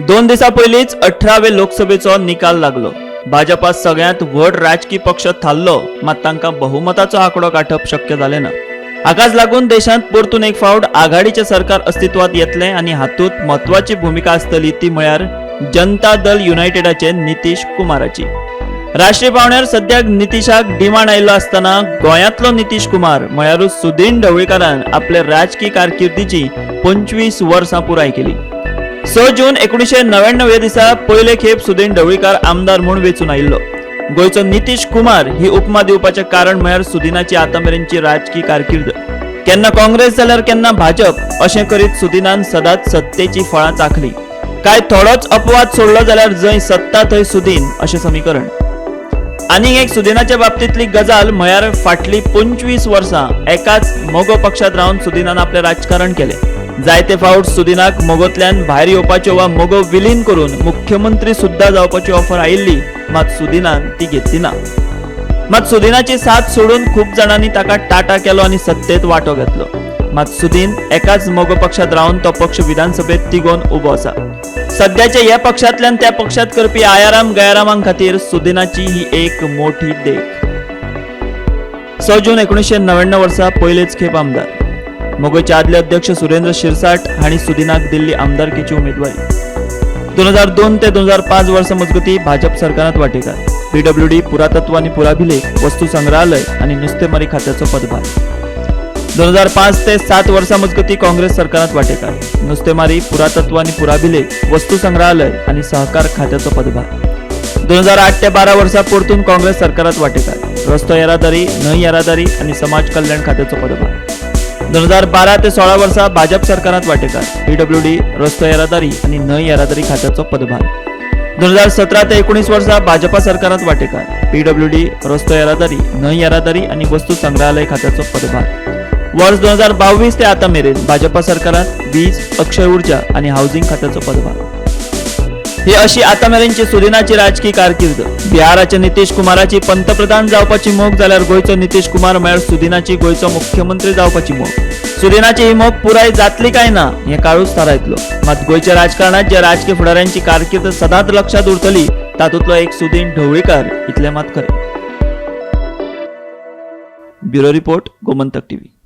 2 दिसां पयलींच 18वे लोकसभेचो निकाल लागलो. भाजपा सगळ्यांत व्हड राजकी पक्ष थारलो, मात तांकां बहुमताचो आंकडो गांठप शक्य जालें ना. हाकाच लागून देशांत परतून एक फावट आघाडीचें सरकार अस्तित्वांत येतलें आनी हातूंत म्हत्वाची भुमिका आसतली ती म्हळ्यार जनता दल युनायटेडाचे नितीश कुमाराची. राष्ट्रीय पावंड्यार सद्याक नितीशाक डिमांड आयिल्लो आसतना गोंयांतलो नितीश कुमार म्हळ्यारूच सुदीन ढवळीकारान आपले राजकी कारकिर्दीची 25 वर्सां पुराय केली. 6 जून 1999 ह्या दिसा पयले खेप सुदीन ढवळीकार आमदार म्हूण वेंचून आयिल्लो. गोंयचो नितीश कुमार ही उपमा दिवपाचें कारण म्हळ्यार सुदिनाची आतां मेरेनची राजकी कारकीर्द. केन्ना काँग्रेस जाल्यार केन्ना भाजप अशें करीत सुदिनान सदांच सत्तेची फळां चाखली. काय थोडोच अपवाद सोडलो जाल्यार जंय सत्ता थंय सुदीन अशें समीकरण. आनीक एक सुदिनाच्या बाबतींतली गजाल म्हळ्यार फाटलीं 25 वर्सां एकाच मगो पक्षांत रावन सुदिनान आपलें राजकारण केलें. जायते फावट सुदिनाक मगोंतल्यान भायर येवपाच्यो वा मगो विलीन करून मुख्यमंत्री सुद्दां जावपाची ऑफर आयिल्ली, मात सुदिनान ती घेतली ना. मात सुदिनाची साथ सोडून खूब जाणांनी ताका टाटा केलो आनी सत्तेत वांटो घेतलो. मात सुदीन एकाच मगो पक्षांत रावन तो पक्ष विधानसभेत तिगोवन उबो आसा. सद्याच्या ह्या पक्षांतल्यान त्या पक्षांत करपी आयाराम गयारामां खातीर सुदिनाची ही एक मोठी देख. 6 जून 1999 वर्सा पयलेच खेप आमदार. मगोचे आदले अध्यक्ष सुरेंद्र शिरसाट हांणी सुदिनाक दिल्ली आमदारकीची उमेदवारी. 2002 ते 2005 वर्सां मजगती भाजप सरकारांत वांटेकार. पीडब्ल्यूडी, पुरातत्व आनी पुराभिलेख, वस्तू संग्रहालय आनी नुस्तेमारी खात्याचो पदभार. 2005 ते 7 वर्सां मजगती काँग्रेस सरकारांत वांटेकार. नुस्तेमारी, पुरातत्व आनी पुराभिलेख, वस्तू संग्रहालय आनी सहकार खात्याचो पदभार. 2008 ते 12 वर्सां परतून काँग्रेस सरकारांत वांटेकार. रस्तो येरादारी, न्हंय येरादारी आनी समाज कल्याण खात्याचो पदभार. 2012 ते 16 वर्सां भाजप सरकारांत वांटेकार. पीडब्ल्यूडी, रस्तो येरादारी आनी न्हंय येरादारी खात्याचो पदभार. 2017 ते 19 वर्सां भाजपा सरकारांत वांटेकार. पीडब्ल्यूडी, रस्तो येरादारी, न्हंय येरादारी आनी वस्तू संग्रहालय खात्याचो पदभार. वर्स 2022 ते आतां मेरेन भाजपा सरकारांत वीज, अक्षय ऊर्जा आनी हावसिंग खात्याचो पदभार. ही अशी आतां मेरेनची सुदिनाची राजकी कारकीर्द. बिहाराच्या नितीश कुमाराची पंतप्रधान जावपाची मोख जाल्यार गोंयचो नितीश कुमार म्हळ्यार सुदिनाची गोंयचो मुख्यमंत्री जावपाची मोख. सुदिनाची ही मोख पुराय जातली काय ना हें काळूच थारायतलो. मात गोंयच्या राजकारणात ज्या राजकी फुडाऱ्यांची कारकीर्द सदांच लक्षात उरतली तातूंतलो एक सुदीन ढवळीकार इतलें मात खरें. Bureau report, Gomantak TV.